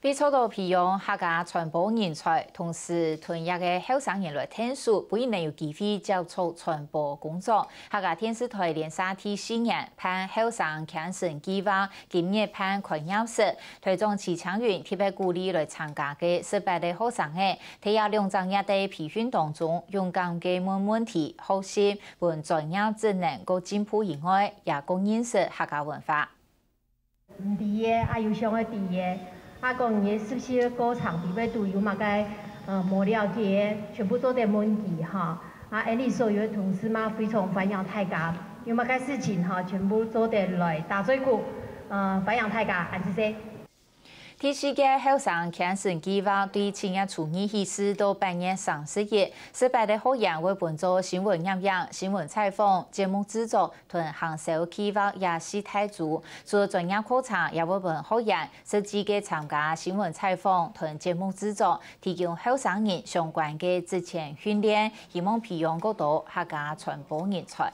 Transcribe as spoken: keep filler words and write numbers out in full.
為做到培養客家傳播人才，同時同這个後生人來𢯭手，分佢等有機會接觸傳播工作。客家電視台連續第四年辦後生牽成計畫，今年辦開業式，台長徐青雲特別鼓勵來參加个十八个學生仔，在這兩隻月个培訓當中，勇敢个問問題、學習，分專業職能過進步以外，也過認識客家文化。 毋知个，啊有想愛知个，啊講你个實習个過程裡背肚有麼个呃無了解个，全部做得問佢哈。啊𠊎俚所有个同事嘛非常歡迎大家，有麼个事情哈，全部做得來打嘴鼓，呃歡迎大家，恁仔細。第四屆後生牽成計畫對七月初二起始到八月三十一，十八个學員會分做新聞攝影、新聞採訪、節目製作、 同行銷計畫這四大組，除了專業課程，也會分學員實際个參加新聞採訪同節目製作，提供後生人相關个職前訓練，希望培養過多客家傳播人才。